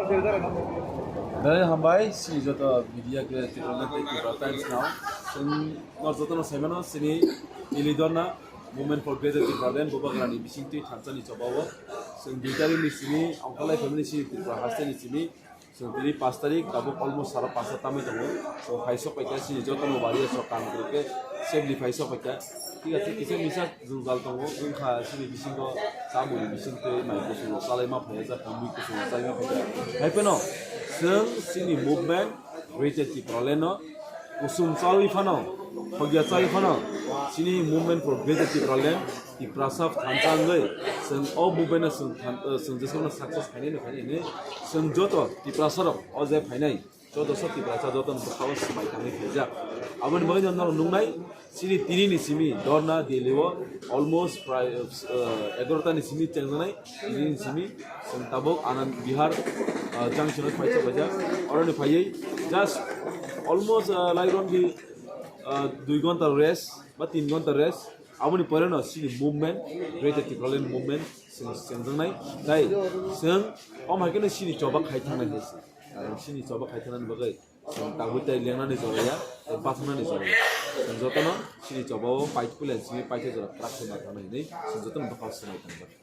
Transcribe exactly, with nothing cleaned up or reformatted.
Belai hambai, chini joto media ke Tipraland tei Tipra Times no. Chwng no joto no saimano, chini Ilidorna Movement for Greater Tipraland, Bubagrani bisingtwi thansa ni chobao. Chwng dui tarik ni simi, Angkhalai family chini Tripura haste ni simi. Chwng tini pash tarik, tabuk almost sara pasta tamwi tongo. So, hai sok paikha chini joto no bari sok kam khe safely phai sok paikha. Thik ache, kisa misa jwngjal tongo, wngkha chini bisingo chamoni bisingtwi mai kusung rok chalai ma phaiya, jak mui kusung rok chalai ma phaiya. Hai phano chwng chini movement Greater Tipraland no kusung chawi phano, hogya chawi phano, chini movement for Greater Tipraland, Tiprasa thansa wngwi, chwng o movement no chwng than-, chwng jesokno success khainai no khainai hinwi, chwng joto Tiprasa rok o je phainai, joto so Tiprasa joto no bwkhao swmai tangwi phaijak. Aboni bagwi no norok nuknai, chini tini ni simi Dhorna Delhi o almost prai, uh, egarota ni simi chengjaknai, tini ni simi chwng tabuk Anand Vihar, uh, junction o phai chapajak. Oroni phaiwi just almost, uh, like around the, uh, dui ghonta rest ba tin ghonta rest. Aboni pore no chini movement, Greater Tipraland movement chwng chengjaknai. Tai chwng omo hai kheno chini choba khai thangnai hai se. Chini choba khai thangnani bagwi chwng tabuk tai lengnani joraya, tai bathangnani joraya. Chwng jotono chini chobao paithak puila chini paithak jora kwrak khe ma thangnai hinwi chwng jotono bwkhao swmai tangjago.